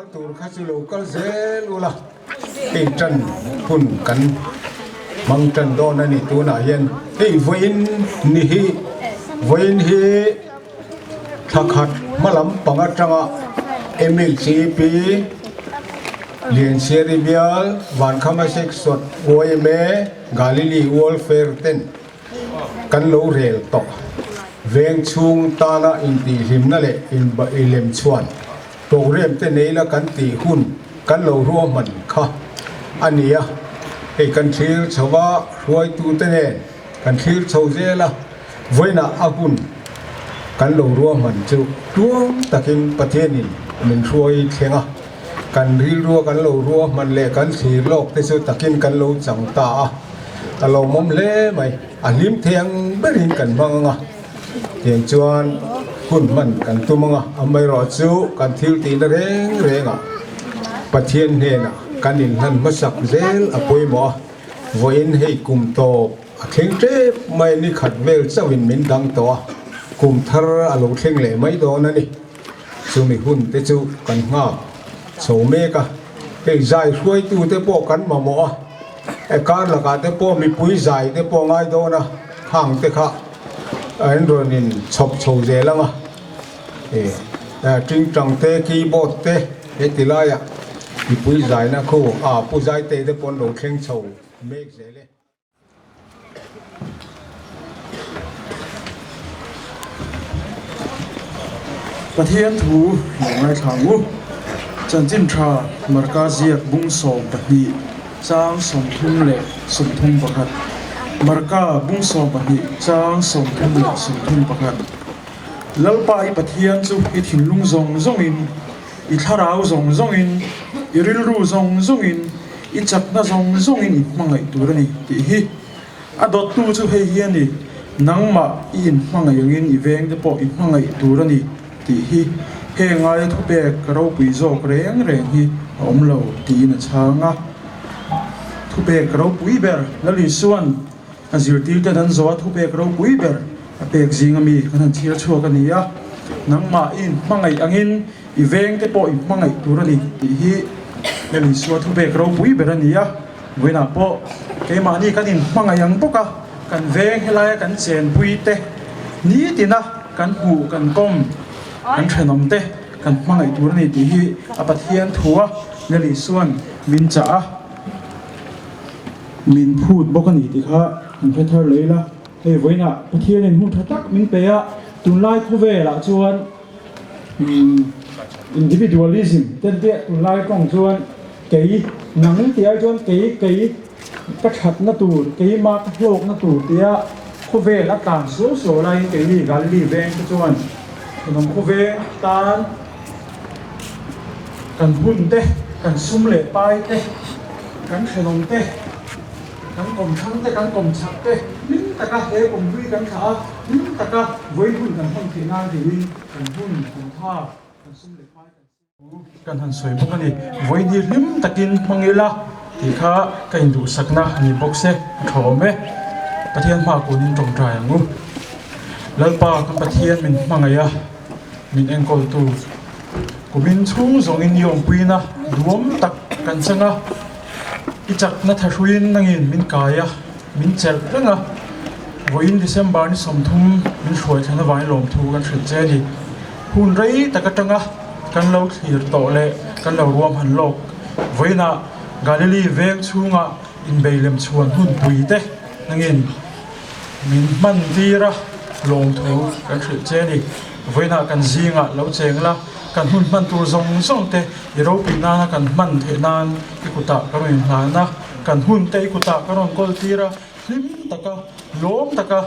kal tur kha chu lo kal zel ula, hei tan hun kan hmang tan dawn a ni tunah hian hei vawiin ni hi vawiin hi thla khat hma lam pang atanga MHEP Liansiari bial Vankhama Section yma Galilee Welfare ten Kan lo rel tawh. Veng chhung tana intihhlimna leh inlem chhuan programme te nei la kan tih hun kan lo ruahman kha a ni a. Hei kan thlir chho a, hruaitute nen kan thlir chho zel a, vawiinah a hun kan lo ruahman chu tluang takin Pathianin min hruai thleng a. Kan rilrua kan lo ruahman leh kan thlir lawk te chu takin kan lo chang ta a. A lawmawm hle mai, a hlim thei ang berin kan hmang ang a, tiang chuan hun hman kan tum ang a, amaherawh chu kan thil tihna reng rengah Pathian hnenah kan inhlan hmasak zel a pawimawh a, vawiin hei kum tawp a thleng tep mai ni khat vel chauhin min dang tawh a, kum thar a lo thleng leh mai dawn a ni. Chumi hun te chu kan nghak chho mek a, hei zai hruaitu te pawh kan mamawh a, e kar lakah te pawh mipui zai te pawh ngai dawn a, hang te kha an rawn in chhawp chho zel ang a, e tingtang te keyboard te heti laiah mipui zaina khu a pu zaite te pawh an lo thleng chho mek zel e. Pathian thu lo ngaithla ang u. Chanchin tha Marka ziak bung 12 chang 31. Marka bung 12 chang 31. Lalpa i Pathian chu i thinlung zawng zawngin, i thlarau zawng zawngin, i rilru zawng zawngin, I chakna zawng zawngin i hmangaih tur a ni tih hi a dawttu chu hei hi a ni, nangmah i inhmangaih angin i vengte pawh i hmangaih tur a ni tih hi he ngaia thupek ropui zawk reng reng hi a awm lo tiin a chhang a. Thupek ropui ber Lal Isua'n a zirtirten an zawh a thupek ropui ber a pek zinga mi kan han chhiar chhuak a ni a, nangmah i inhmangaih angin I vengte pawh i hmangaih tur a ni tih hi Lal Isua thupek ropui ber a ni a, vawiinah pawh keimahni kan inhmangaih ang bawk a, kan veng helaia kan chenpui te, nitina kan hmuh kan kawm kan thenawm te kan hmangaih tur a ni tih hi a Pathian thua Lal Isua'n min chah a, min phut bawk a ni tih kha kan hre thar leh ila. Hei vawiinah Pathianin hun tha tak min pe a, tunlai khawvelah chuan Individualism ten te tunlai tawng chuan kei nang tih ai chuan kei kei ka thatna tur keima ka hlawkna tur tia khawvel a tlan suau suau laiin keini Galilee veng te chuan thenawm khawveng tan kan hun te kan sum leh pai te kan thenawm te Kan kawmthlang te, kan kawmchhak te hlim taka he kawmhlui kan thlah a, hlim taka vawi hun kan hman theih nan tiin kan hun, kan tha, kan sum leh pai kan siam. Kan han sawi bawk a ni. Vawi ni hlim takin hmang ila tih kha ka induhsakna a ni bawk se, a tha awm e. Pathian hma kunin tawngtai ang u. Lalpa kan Pathian min hmangaih a, min enkawltu kumin chhung zawngin i awmpuina duam tak kan chang a. I chakna thahruiin nangin min kai a, min chelh reng a. Vawiin December ni 30 min hruai thlen avangin lawmthu kan hrilh che a ni. Hun rei tak atanga kan lo thlir tawh leh kan lo ruahman lawk. Vawiinah Galilee veng chhunga inbei lem chhuan hunpui te nangin min hman tir a, lawmthu kan hrilh che a ni. Vawiinah kan zingah lo cheng la, kan hun hman tur zawng zawng te I ropui nana kan hman theih nan i kutah ka rawn inhlan a, kan hun te i kutah ka rawn kawl tir a, hlim taka, lawm taka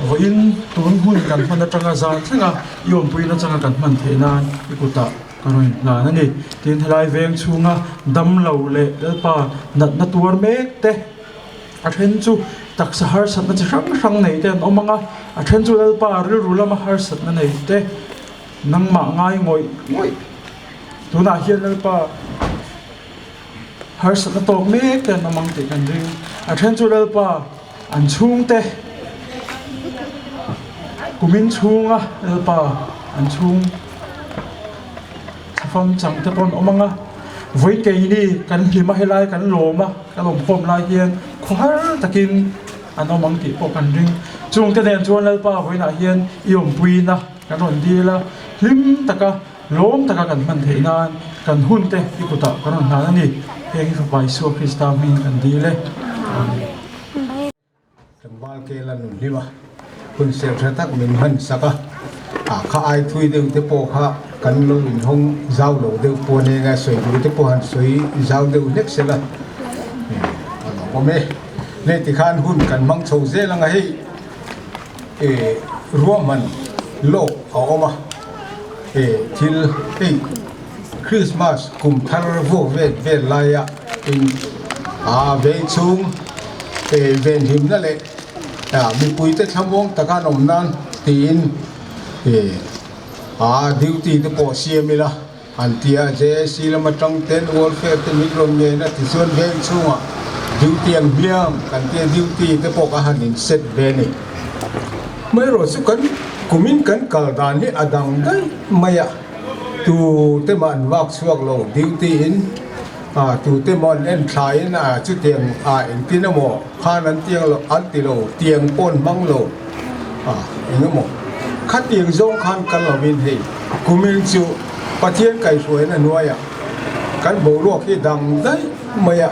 vawiin tun hun kan hman atanga zan thlenga i awmpui nachanga kan hman theih nan i kutah ka rawn inhlan a ni. Tin, helai veng chhunga damlo leh Lalpa natna tuar mek te, a then chu taksa harsatna chi hrang hrang nei te an awm ang a, a then chu Lalpa rilru lama harsatna nei te, Nangmah ngai ngawih ngawih. Tunah hian Lalpa harsatna tawk mek te an awm ang tih kan ring. A then chu Lalpa an chhungte kumin chhunga Lalpa an chhung thla fam chang te pawh an awm ang a, vawi keini kan hlim a helai kan lawm a kan awmkhawm lai hian khawhar takin an awm ang tih pawh kan ring. Chungte nen chuan Lalpa vawiinah hian i awmpuina kan rawn dil a, hlim taka lawm taka kan hman theih nan kan hunte i kutah kan rawn hlan a ni. Heng hi Fapa Isua Krista hmingin kan dil e. Amen. Tlangval kel a nun hlim a, hun ser tha tak min hman sak a, ah kha ai thui deuh te pawh kha kan lo inhawng zau lo deuh pawh nen a sawi duh te pawh han sawi zau deuh hlek se la, a lo awm e. Leh tikhan hun kan hmang chho zel ang a, hei eh ruahman lawk a awm a, eh thil hei Christmas kum thar vuak vet vel laia in a vei chhung eh venhimna leh ah mipuite thlamuang taka an awm nan tiin eh a duty te pawh siam ila an ti a, JAC lama tang ten welfare te min rawn ngen a tichuan veng chhungah duty ang hmiang kan tia duty te pawh ka han in set ve a ni. Hmaerawh chu kan kumin kan kal dan hi a dang daih mai a. Tu te mah an vak chhuak lo duty in ah tu te maw an en thla in ah chutiang ah engtin emaw khan an tiang lo an ti lo tiang pawh an hmang lo ah eng emaw khatiang zawng khan kal lo in hei kumin chu Pathian kaihhruaina hnuaiah kan boruak hi dang daih mai a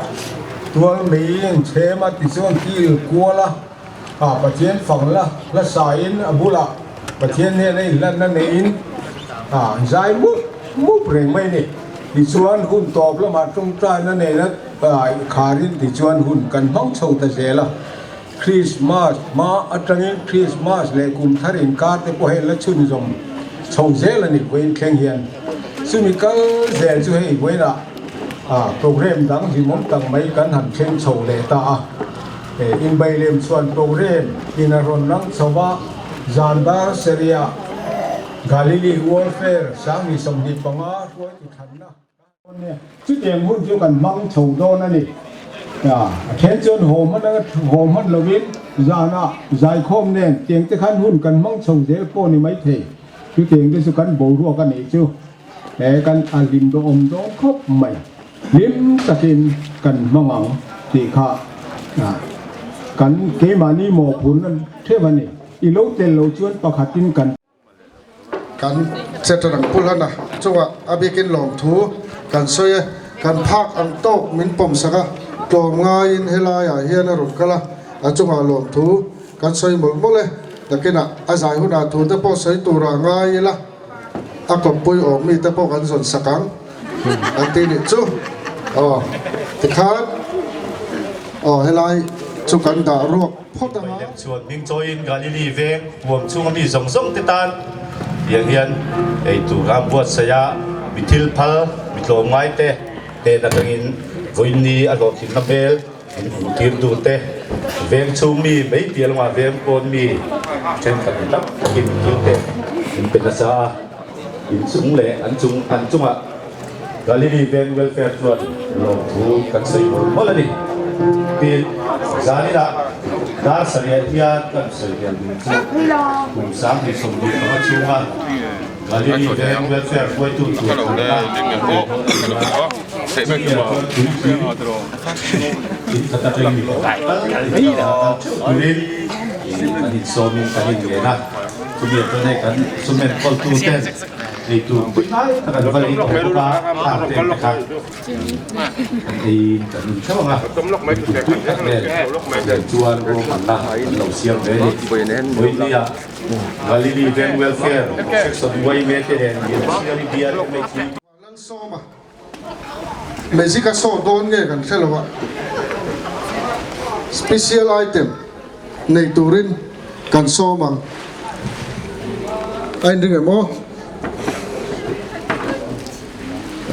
tual mei in chhem a tichuan kil kual a ah Pathian fang la hla sain a bulah Pathian hian a inhlanna neiin ah zai mup mup reng mai a ni. Tichuan hun tawp lamah tawngtaina nena ah kharin tichuan hun kan hmang chho ta zel a. Krismas hma atangin Krismas leh kum thar inkar te pawh hei la chhunzawm chho zel a ni vawiin thleng hian. Chumi kal zel chu hei vawiinah ah program dang hlimawm tak mai kan han thleng chho leh ta a. Inbei lem chuan program in a rawn lang chho a, zan dar Seria Galilee Warfare 2025 hruaitu thlanna kan dawn e. Chutiang hun chu kan hmang chho dawn a ni. A then chuan haw hman anga haw hman lovin zanah zaikhawm nen tiang te khan hun kan hmang chho zel pawh ni maithei. Chutiang te chu kan boruak a nih chu. He kan a hlim dawhawm dawn khawp mai. Hlim takin kan hmang ang tih kha kan keimahni mawhphurna theuh a ni. I lo tel lo chuan pakhatin kan. Kan chetran ang pulhana chungah a biakin lawmthu kan sawi e. Kan phak ang tawk min pawm sak a, tlawm ngaiin helaiah hian a rawn kal a, a chungah lawmthu kan sawi mawlh mawlh e. Nakinah a zai hunah thu te pawh sawi turah ngai ila. A kawppui awm mi te pawh kan zawn sak ang an ti nih chu. Aw tikhan aw helai chu kan dah ruak phawt ang a. Lem chuan hming chawiin Galili veng huam chhunga mi zawng zawng te tan tiang hian ei tur a buatsaih a, mi thil phal, mi tlawmngai te hnen atangin vawiin a hlawhtlinna hmel In hmuhtir tute, veng chhung mi, mei piah lamah veng pawn mi thenkhat ni tak takin thil te in pe nasa a, in chung leh an chung an chungah Galilee Veng Welfare chuan lawmthu kan sawi mawlh mawlh a ni. Tin, zaninah dar sarih hian kan sawi hian ding chu kum 2025 chhunga Galilee Veng Welfare hruaitu tur thlanna Lalsawma, Magic a saw dawn nge kan hre lo a, special item nei turin kan sawm ang. A inring em aw?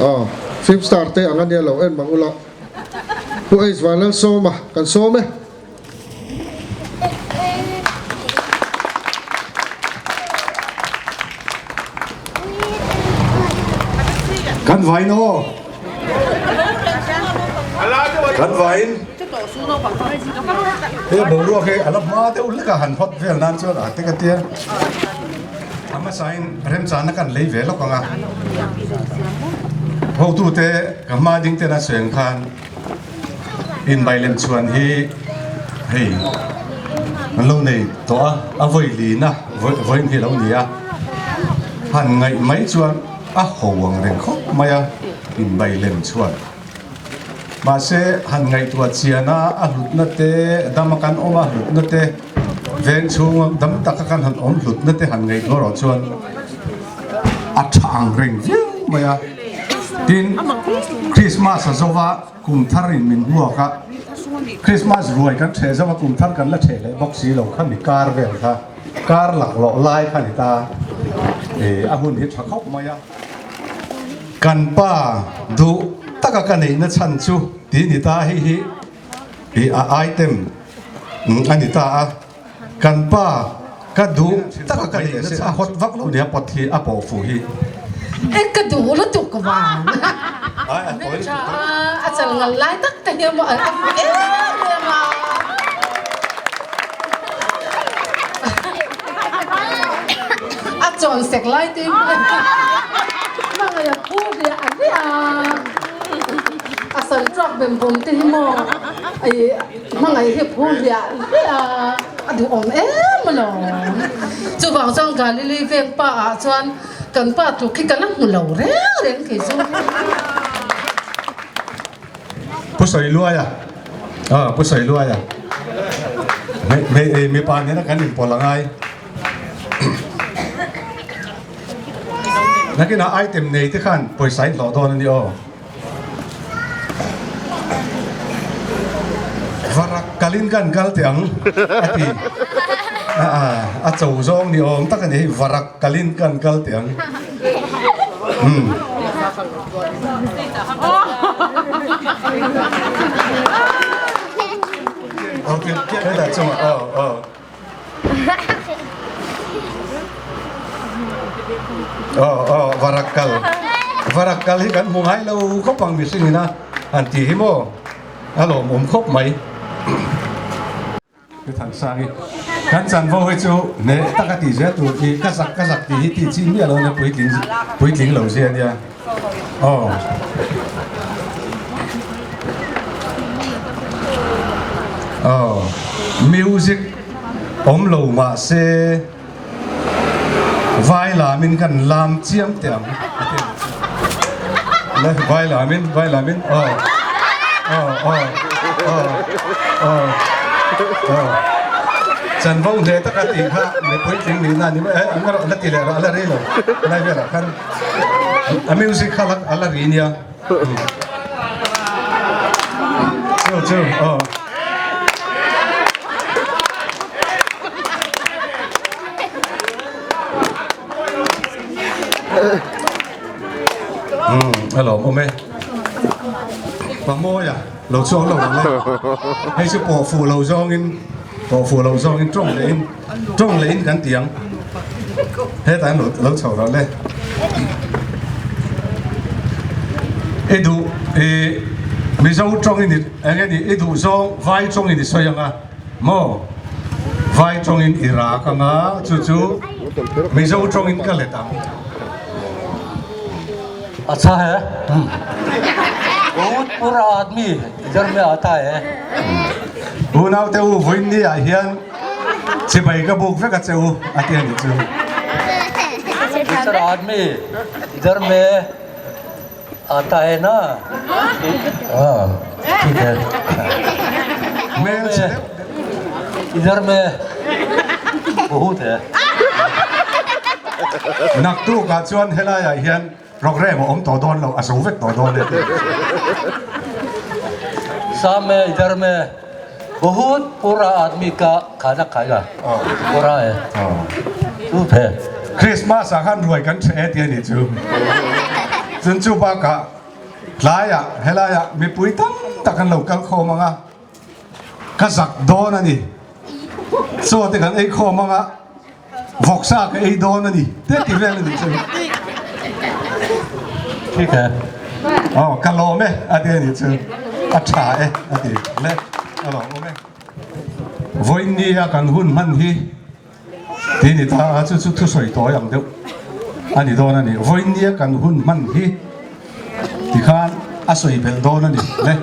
Aw, film star te ang a nia lo en mang ula. Pu H Vanlalsawma kan sawm e. Kan vain aw. Kan vain. He boruak hi a la hma deuh hlek a han hawt vel nan chuan a te ka tia. A hmasain remchana kan lei ve lawk ang a. Hotute ka hma ding ten a sawi ang khan inbai lem chhuan hi hei an lo nei tawh a, a vawi lina vawiin hi a lo ni a, han ngaih mai chuan a ho ang reng khawp mai a inbai lem chhuan. Mahse han ngaihtuah chian a, a hlutna te dama kan awm a hlutna te veng chhunga dam taka kan han awm hlutna te han ngaihtuah erawh chuan a tha ang reng viau mai a. Tin, Krismas a zo va, kum thar in min hmuak a, Krismas ruai kan ṭheh zo va, kum thar kan la ṭheh leh bawk si lo kha mi kar vel kha, kar laklawh lai kha ni ta, a hun hi ṭha khawp mai a. Kan pa duh taka ka neihna chhan chu tih ni ta hei hi ih a item a ni ta a, kan pa ka duh taka ka neihna chhan a hot vak lo nia pot hi a pawh fuh hi. E ka duh lutuk vang hmeltha a a chal ngal lai tak te hian maw a fuh em em a. A chawn sek lai te hmangaih a phu riah a riah a, a san truak bem bawm te hi maw ih hmangaih hi phu riah riah a, a duhawm em alawm. Chuvang chuan Galili veng pa ah chuan kan pa tluk hi ka la hmu lo reng reng kei chu. Pu Sawiluaia ah Pu Sawiluaia hmei hmei mipa nena kan inpawlh a ngai nakinah item nei te khan pawisa in hlawh dawn a ni aw varak kalin kan kal teh ang a ti a cho zawng ni awm tak a ni hei varak kalin kan kal teh ang. Varak kal varak kal hi kan hmu ngai lo khawp ang mihring ina an tih hi maw a lawmawm khawp mai. Pu Thansangi, Kan chanvo hi chu hneh taka tih zel tur hi ka zak ka zak tih hi tih chi miah lo nia puitling puitling lo zia nia. Aw. Aw. Music awm lo mah se vai lamin kan lam chiam teh ang a ti ang chu. Le vai lamin vai lamin aw aw aw aw aw aw chanvo hle taka tih kha mipui tling nihna a ni mai e an la ti leh rawh a la ri lo helai velah khan a music kha a la ri nia chu chu aw. A lawm awm e. Pamawia lo chuang lo ang e. Hei chu pawh fuh lo zawngin pawh fuh lo zawngin tawng leh in tawng leh in kan ti ang. Hetah hian lo chho rawh le. I duh i Mizo tawngin i eng nge ni i duh zawng vai tawngin i sawi ang a maw vai tawngin i rak ang a chu chu Mizo tawngin ka let ang. Acha hai bahut pura aadmi idhar mein aata hai. Unaute u vawiin ah hian Chibai ka buk vek a che u a ti a ni chu. Mister aadmi idhar me aata hai na haa theek hai idhar me bahut hai. Naktuk ah chuan helai ah hian Programme a awm tawh dawn lo, a zo vek tawh dawn e tih. Sam me idhar me bahut pura aadmi ka khana khaya pura hai chup hai. Christmas ah khan ruai kan ṭheh e tih a nih chu. Chun chu bakah tlaiah helaiah mipui tam tak an lo kal khawm ang a, ka zak dawn a ni. Chaw te kan ei khawm ang a. Vawksa ka ei dawn a ni te ti vel a nih chu. Thik e. Aw ka lawm e a ti a nih chu. A tha e a ti le a lawmawm e. Vawiin nia kan hun hman hi ti ni ta a chu chu thusawi tawi ang deuh a ni dawn a ni. Vawiin nia kan hun hman hi. Tikhan a sawi belh dawn a ni le.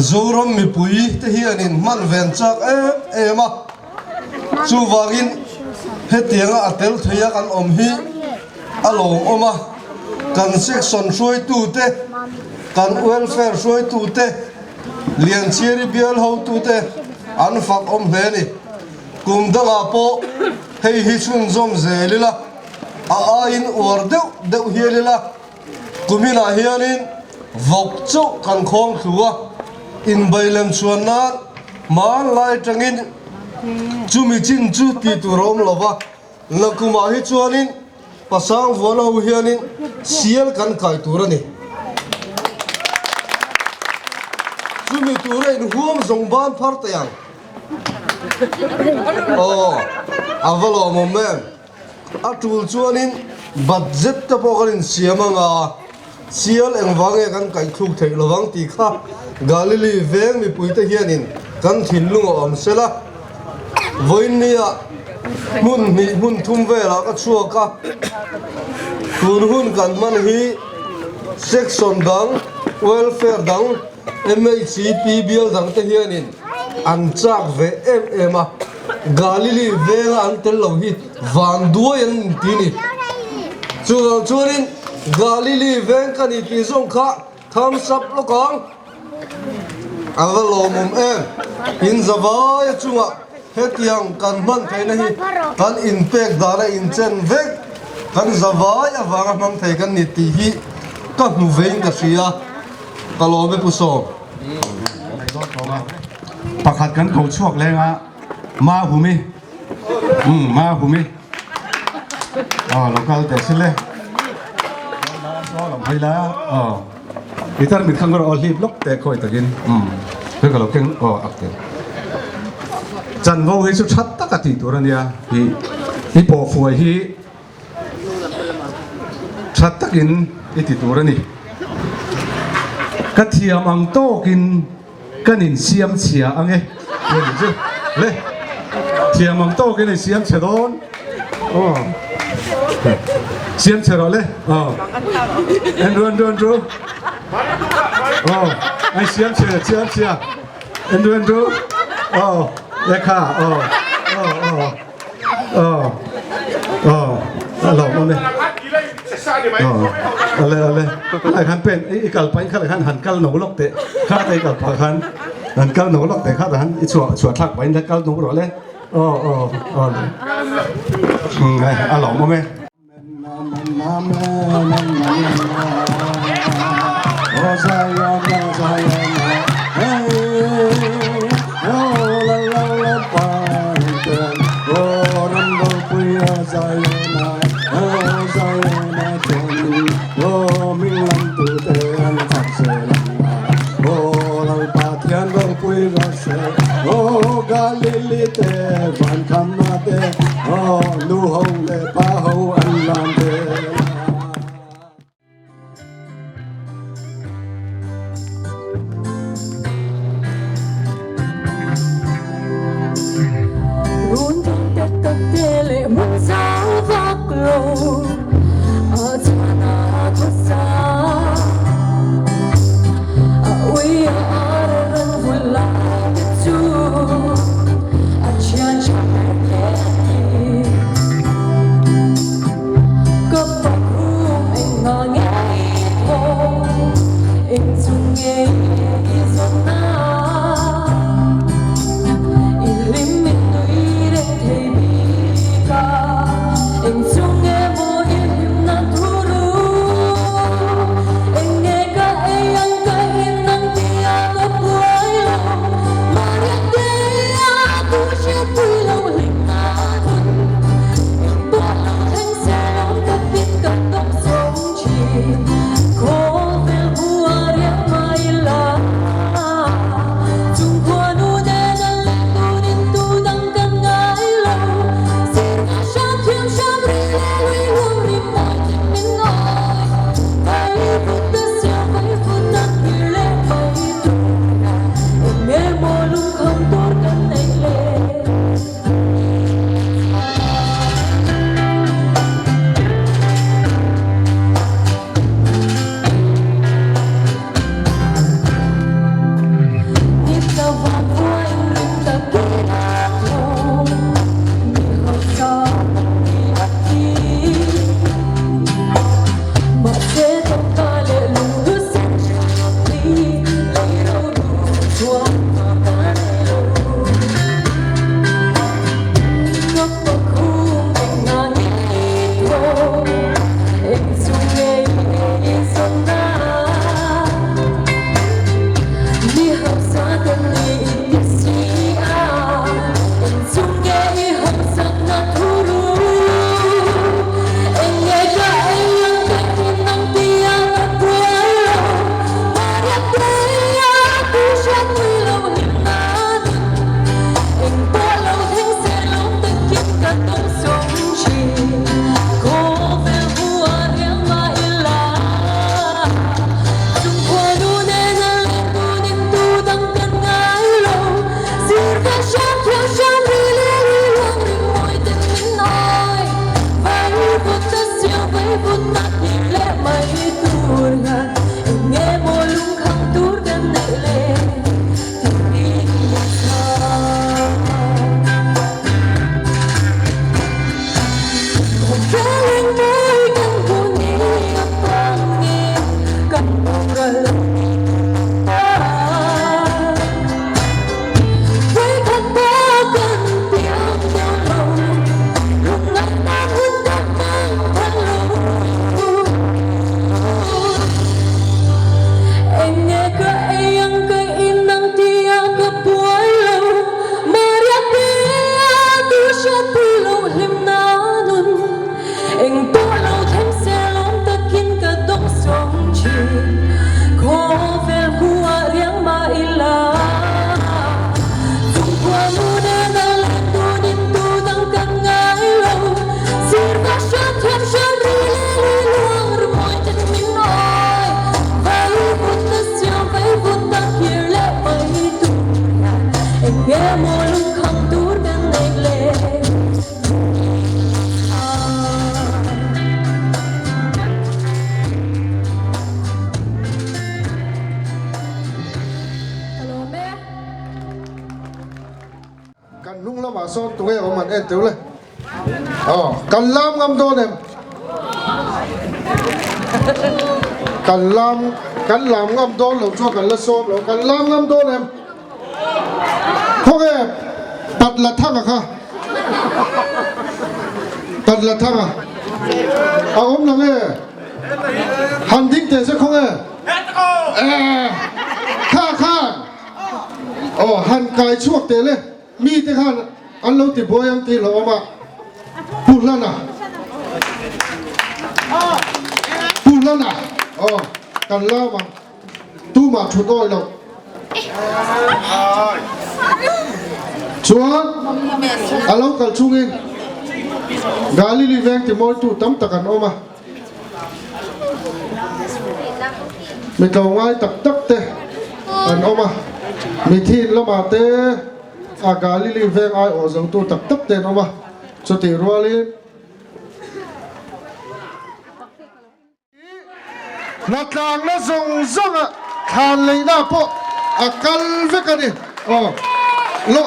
Zoram mipui te hianin hman ven chak em em a, chuvangin hetianga a tel theia kan awm hi a lawmawm a, kan section hruaitute, kan welfare hruaitute, Lianchhiari bial hotute an fak awm hle a ni. Kum dangah pawh hei hi chhunzawm zel ila, a aiin uar deuh deuh hial ila, kuminah hianin vawk chauh kan khawng thlu a, inbailem chhuan nan hmanlai atangin chumi chin chu tih tur a awm lo va, nakumah hi chuanin Pasang vuana ho hianin sial kan kai tur a ni. Chumi tura inhuam zawng ban phar teh ang. Aw, a va lawmawm em. A tul chuanin budget te pawh kan insiam anga sial engvang nge kan kaihthluk theih lovang tih kha Galili veng mipuite hianin kan thinlung a awm sela. Vawiinnia hmun hnih hmun thum velah ka chhuak a, tun hun kan hman hi section dang, welfare dang, MHCP bial dang te hianin an chak ve em em a, Galili venga an tel lo hi van duai an inti ni. Chuvang chuanin Galili veng ka ni tih zawng kha thumbs up lawk ang. A va lawmawm em! In zavaia chungah hetiang kan hman theihna hi kan inpek dana inchen vek, kan zavai avanga hmang thei kan ni tih hi ka hmu vein ka hria, ka lawm e Pu Sawm. Pakhat kan ko chhuak leng a, Mahumi, umm Mahumi, aw lo kal teh sile, lo hawi la, aw. Guitar mit khang aw hlip lawk teh khawi takin umm hei ka lo keng aw ak teh chanvo hi chu that tak a tih tur a nia hi i pawh fuai hi that takin i ti tur a ni ka thiam ang tawkin Kan insiam chhia ang e tih a nih chu le. Thiam ang tawkin a insiam chhe dawn. Aw. Siam chhe rawh le. Aw. Andrew, Andrew, Andrew. Aw. A insiam chhe, siam chhia. Andrew, Andrew. Aw. Lekha. Aw. Aw, aw. Aw. Aw. A lawm awm e. Aw. Ale, ale. Lai khan pen i kal pahin kha lai khan han kal no lawk teh. Kha te i kal pah khan han kal no lawk teh kha ta han i chhuah chhuah thlak pahin la kal no rawh le. Aw, aw, aw le. Umm, a lawm awm e. Nge maw lungkham tur kan neih le? Ka lawm e. Kan hnung lamah sawn tunge awm an en teuh le? Aw, kan lam ngam dawn em? Kan lam, kan lam ngam dawn lo chuan kan la sawm lo, kan lam ngam dawn em? Khawnge Patla Thanga kha? Patla Thanga a awm lo nge? Han ding teh se khawnge? Kha khan aw han kai chhuak teh le. Mite khan an lo ti buai ang tih hlauhawm a, Pu Hlana, Pu Hlana, aw kan lam ang, tumah thut awih loh. Chuan a lo kal chungin Galili veng timawitu tam tak an awm a, Mi tlo ngai tak tak te an awm a, mithin lamah te a Galili veng aiawh zotu tak tak te an awm a, chutih rualin. Hnatlangna zawng zawngah thlan leihna pawh a kal vek a ni. Aw lo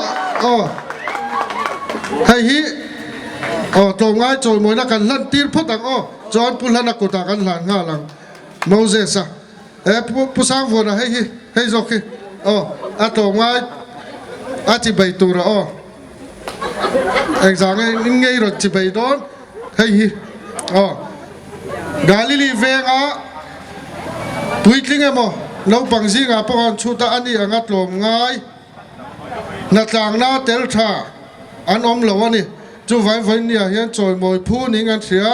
aw hei hi aw tlawmngai chawimawina kan hlan tir phawt ang aw chuan Pu Hlana kutah kan hlan nghal ang Moses a e Pu Pu Sangvuana hei hi hei zawk hi aw a tlawmngai a chi bei tur a aw engzah nge ngei rawn chi bei dawn hei hi aw Galili venga puitling emaw naupang zingah pawh an chhut a, a ni anga tlawm ngai hnatlangna tel tha an awm lo a ni. Chuvang vawinia hian chawimawi phu ning an hria,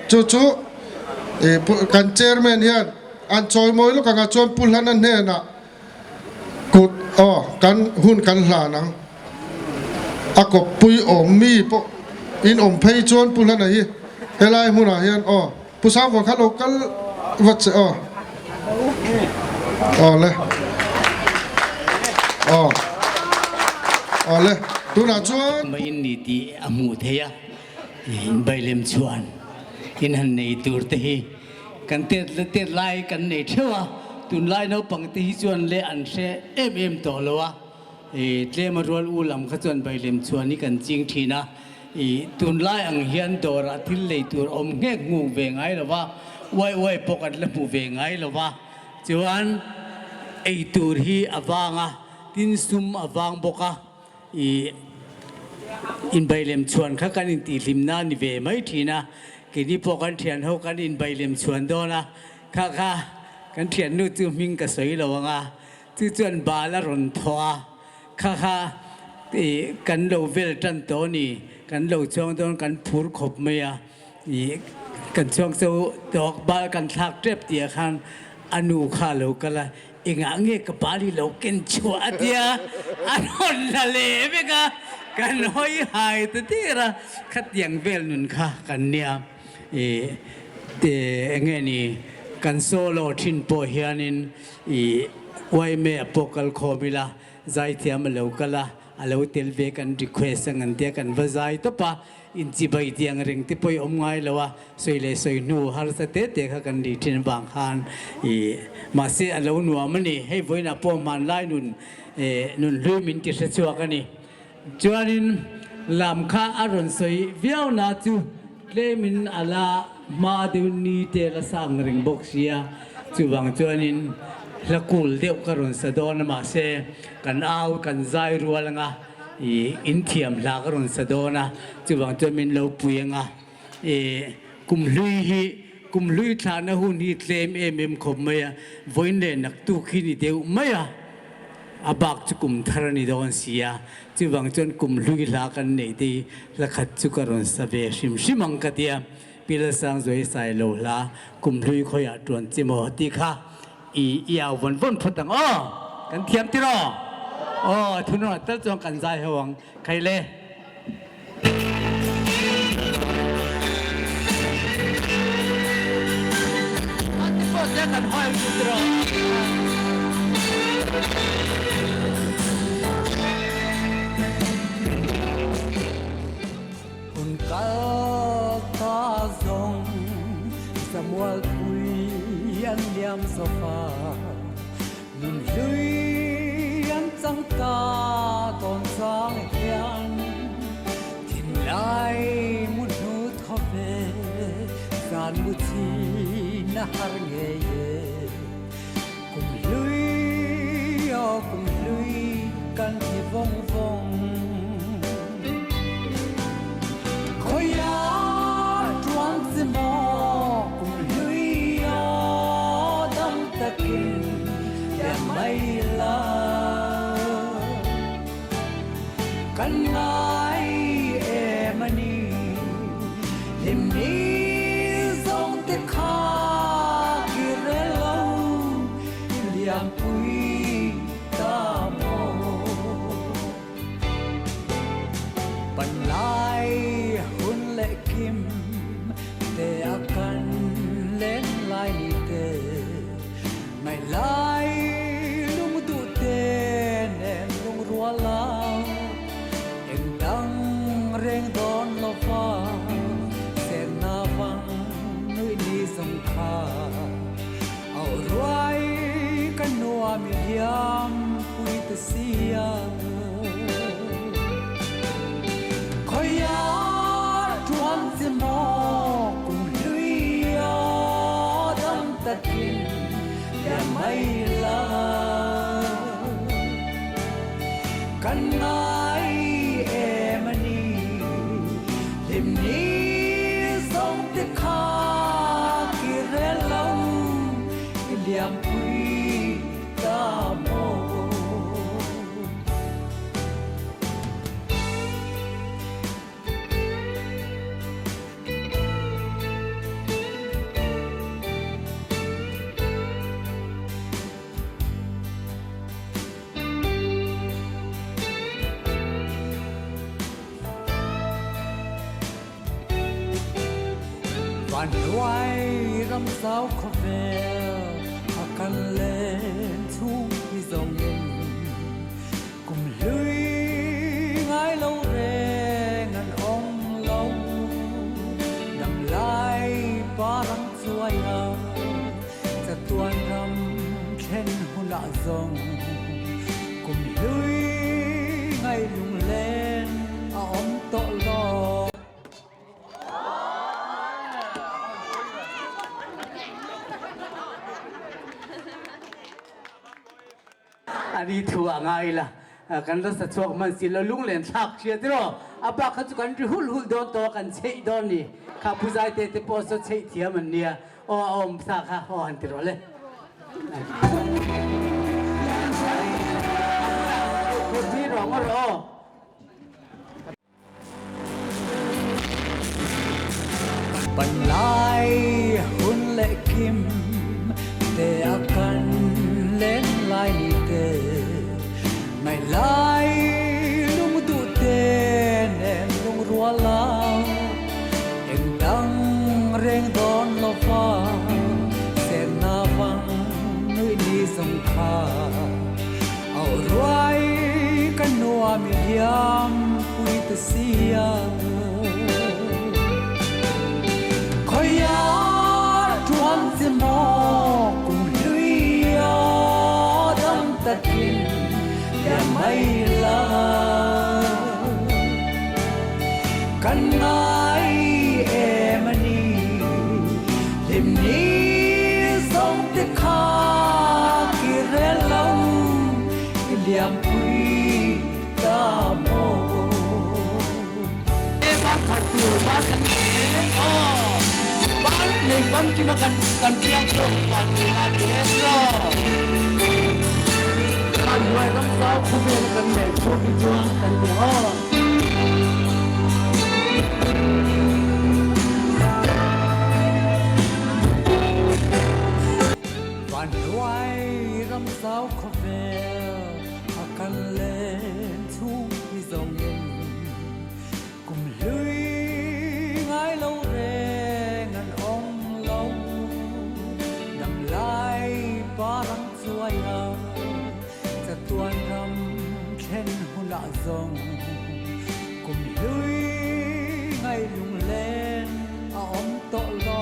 chu chu kan chairman hian an chawimawi lawk anga chuan Pu Hlana hnenah kut aw kan hun kan hlan ang. A kawppui awm mi pawh in awm phei chuan Pu Hlana hi helai hmunah hian aw Pu Sangvuan kha lo kal vat che aw. Aw le. Aw. Aw le. Tunah chuan. Mai in ni tih a hmuh theih a, bailem chuan in han nei tur te hi kan tet tet lai kan nei theuh a, tunlai naupang te hi chuan le an hre em em tawh lo a. Tlema rual u lam kha chuan bailem chhuan hi kan ching thin a, tunlai ang hian dawrah thil lei tur awm nghek nghuk ve ngai lo va, uai uai pawh kan la hmu ve ngai lo va, chuan ei tur hi a vang a, tin sum a vang bawk a, inbailem chhuan kha kan intihhlimna a ni ve mai thin a, keini pawh kan thianho kan inbailem chhuan dawn a, kha kha kan thiannu chu hming ka sawi lo ang a. Chu chuan bal a rawn thaw a, kha kha ih kan lo vel tan tawh a ni, kan lo chuang dawn kan phur khawp mai a, ih kan chuang chu tawk bal kan thlak tep tih ah khan a nu kha a lo kal a, engah nge ka bal hi lo ken chhuah a tia a rawn la leh vek a, kan hawi hai ta der a, khatiang vel nun kha kan nia ih enge ni kan solo thin pawh hianin I uaime a pawh kal khawm ila, zaithiam a lo kal a, a lo tel ve kan request a ngan tia kan va zai tawp a, inchibai tih ang reng te pawh i awm ngai lo a, sawi leh sawi hnu harsa te te kha kan ri thin avang khan i mahse a lo nuam a ni, hei vawiinah pawh hmanlai nun nun hlui min ti hre chhuak a ni. Chuanin lam kha a rawn sawi viau na chu tlemin a la hma deuh ni te la sang reng bawk sia, chuvang chuanin hla kul deuh ka rawn sa dawn a mahse kan au kan zai rual anga ih inthiam hla ka rawn sa dawn a, chuvang chuan min lo pui anga ih kum hlui hi kum hlui thlahna hun hi tlem em em khawp mai a, vawiin leh naktuk hi ni deuh mai a. A bak chu kum thar a ni dawn si a, chuvang chuan kum hlui hla kan neih te hi hla khat chu ka rawn sa ve hrim hrim ang ka ti a, Pi Lalsangzuai Sailo hla kum hlui khawiah tuan chi maw tih kha i i au vawn vawn phawt ang aw, kan thiam tiraw? Aw, thunrawn tal chuan kan zai ho ang, khai le. tawn chang hian thinlai mu hnu thaw ve zan mu chin a har ngei e. Kum hlui aw kum hlui kan ti vawng vawng. Khawiah tuan chi maw kum hlui aw dam takin liam mai la. Kan ngai em a ni hlim ni zawng te kha ki rel lo i liam pui ta maw. Pan lai hun leh kim te a kan len lai ni te Ngaih lai lung duh te nen lungrual a, eng dang reng dawn lo va, senna vang nuih ni zawng kha. Auh ruai ka nuam i hliam pui ta sia. Khawiah tuan che maw kum hlui aw dam takin liam mai la. Kan ngai em a ni hlim ni zawng te kha ki rel lo i liam pui ta maw. Van hnuai ram zau khawvel a kan len chung hi zawng in Kum hlui ngai lo reng an awm lo, dam lai parang chuai a, chatuan ram thlen hunah zawng kum hlui ngai lunglen a awm tawh lo. A ni thu a ngai la, kan la sa chhuak hman si lo, lunglen thlak hria tiraw? A bak kha chu kan ri hulh hulh dawn tawh a, kan chheih dawn ni. Kha Puzai te te pawh saw chheih thiam an nia, aw a awm sa kha aw han ti rawh le. Kut hi rawh ngawr aw. Panlai hun leh kim te a kan len lai ni te, ngaih lai lung duh te nen lungrual a, eng dang reng dawn lo va, senna vang nuih ni zawng kha. Auh ruai ka nuam i hliam pui ta sia. Khawiah tuan che maw kum hlui aw dam takin liam mai la. Kan ngai em a ni hlim ni zawng te kha ki rel lo i liam pui ta maw. Ban khat tur ban kan nei aw ban nei ban kima kan kan piang chhuak ban nei a ni e tiraw kan hnuai ram zau khawvel kan nei chhuak hi chuan kan ti aw. Van hnuai ram zau khawvel a kan len chhung hi zawng in kum hlui ngai lo reng an awm lo dam lai parang chuai a chatuan ram thlen hunah zawng kum hlui ngai lunglen a awm tawh lo.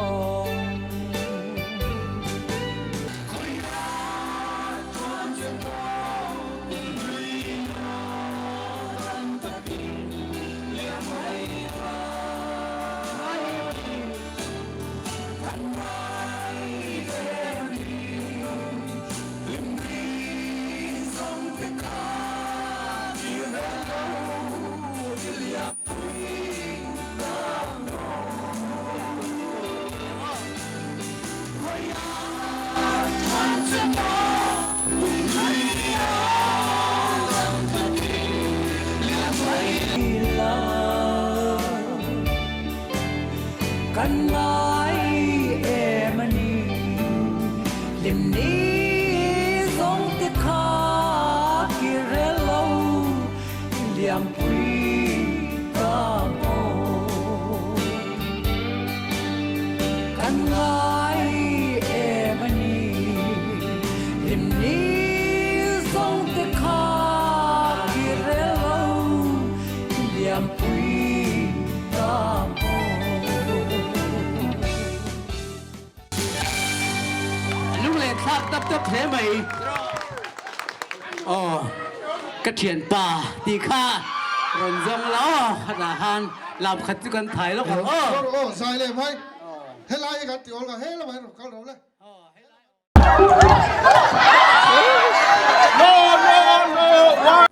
Kan ngai em a ni hlim ni zawng te kha ki rel lo liampui ka maw. Kan ngai em a ni hlim ni zawng te kha ki rel lo liampui ka maw. Lung leh thlak tap tap hle mai. Aw ka thianpa tih kha rawn zawng la aw khatah khan lam khat chu kan thai lawk ang aw. Aw zai leh mai helai hi kan ti awl ka he lamah hian rawn kal ro le. No no no why.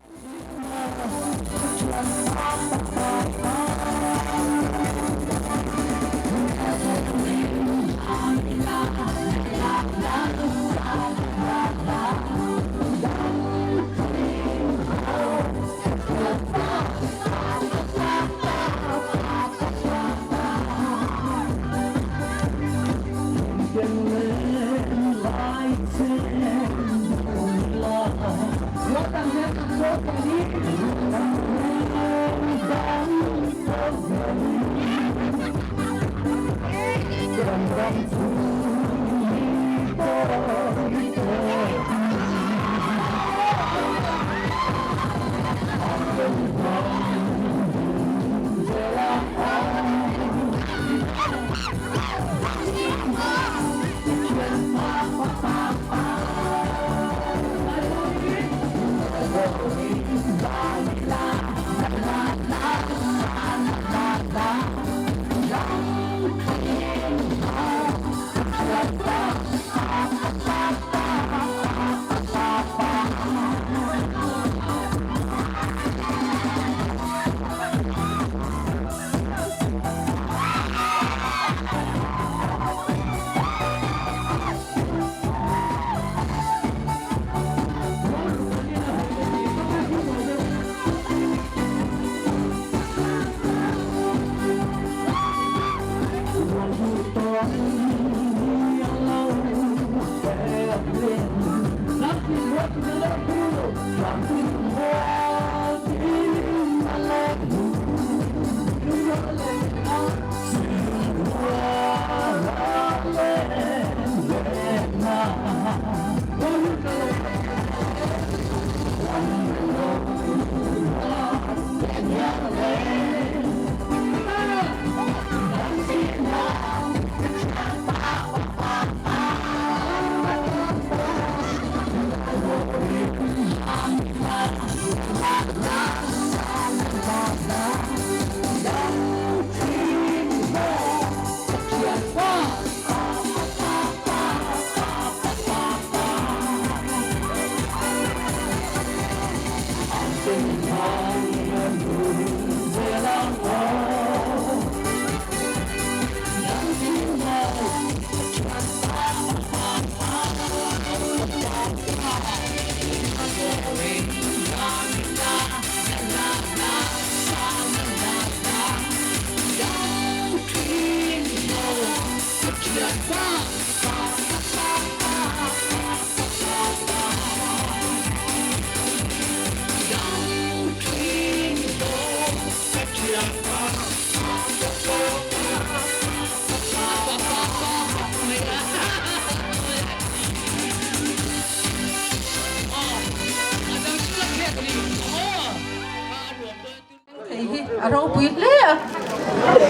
Hei hi a ropui hle a,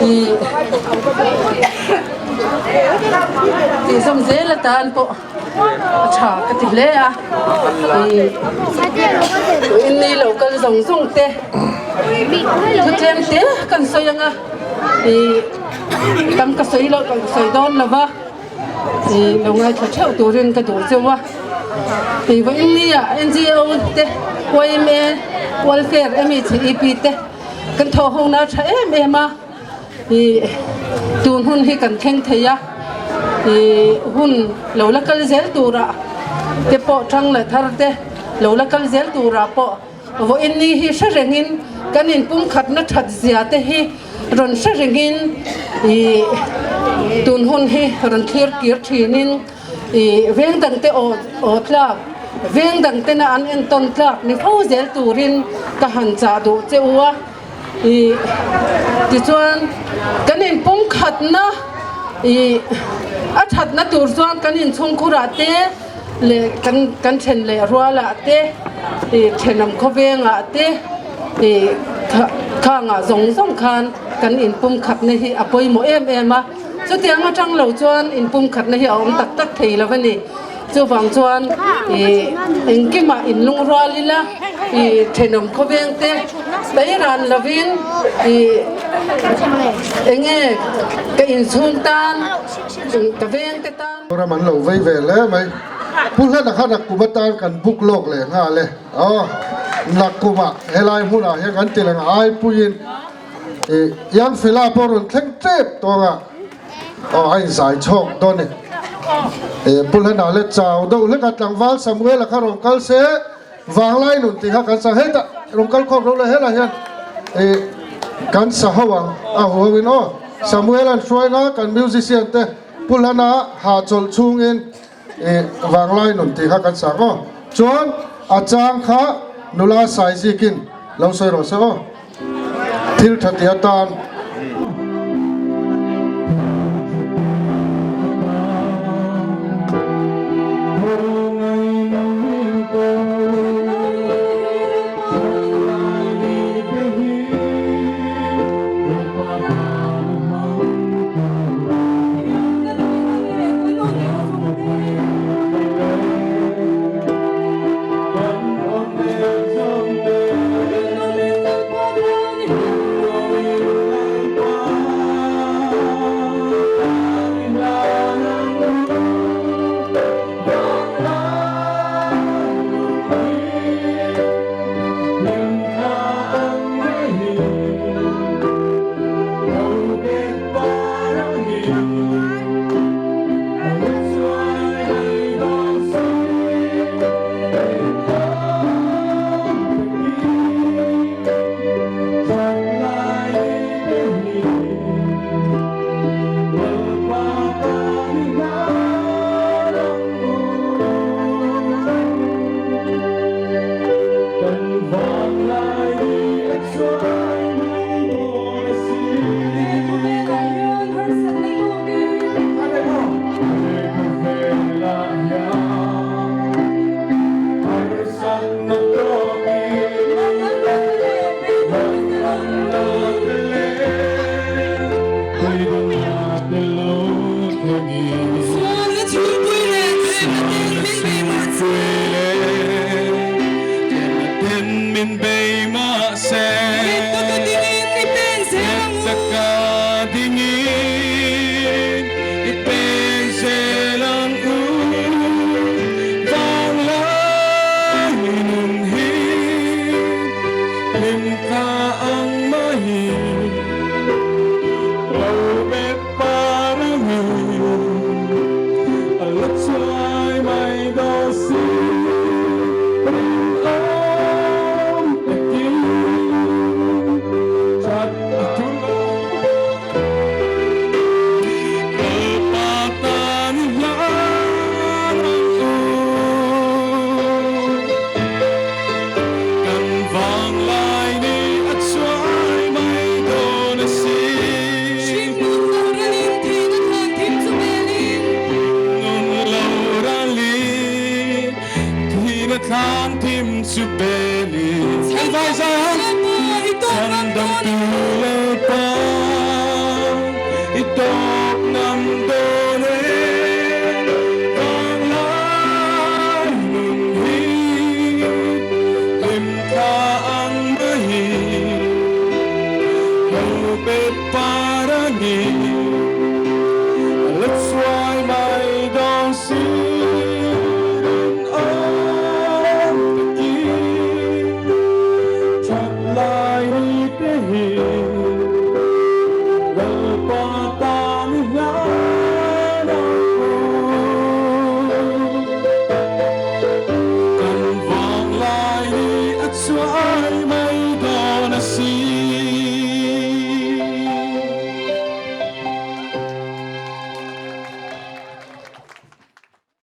ih tih zawm zel atan pawh a tha ka ti hle a, ih inni lo kal zawng zawng te thu tlem te kan sawi ang a, ih tam ka sawi loh ka sawi dawn lo va, ih lo ngaithla theuh turin ka duh cheu a, ih vawiin nia NGO te yma. Welfare MECEP te kan thawh ho na tha em em a, ih tun hun hi kan thleng thei a, ih hun lo la kal zel turah te pawh tang leh thar te lo la kal zel turah pawh Vawiin ni hi hre rengin kan inpumkhatna that zia te hi rawn hre rengin ih tun hun hi rawn thlir kir thinin ih veng dangte aw aw tlak veng dangtena an entawn tlak ni fo zel turin ka han chah duh che u a ih tichuan kan inpumkhatna ih a thatna tur chuan kan inchhungkhurah te leh kan kan then leh rualah te ih thenawm khawvengah te ih khangah zawng zawng khan kan inpumkhatna hi a pawimawh em em a chutiang atang lo chuan inpumkhatna hi a awm tak tak thei lo a ni chuvang chuan ih engkimah inlungrual ila ih thenawm khawveng te tairan lovin ih enge ka inchhung tan ka veng te tan. Ram an lo vei ve hle mai. Pu Hlana kha Nakkum atan kan book lawk leh nghal e. Aw, Nakkumah helai hmunah hian kan ti leng aipuiin ih Young Fela pawh rawn thleng tep tawng a, aw a inzai chhawk dawn ni. Ih Pu Hlana le chau deuh hlek a tlangval Samuela kha rawn kal se Vanglai nun tih kha kan sa hetah rawn kal khawm ro le helai hian ih kan sa ho ang a hu ho in aw Samuela'n hruaina kan musician te Pu Hlana hahchawlh chhungin ih vanglai nun tih kha kan sang aw. Chuan a chang kha nula Saizikin lo sawi rawh se aw. Thil tha ti atan.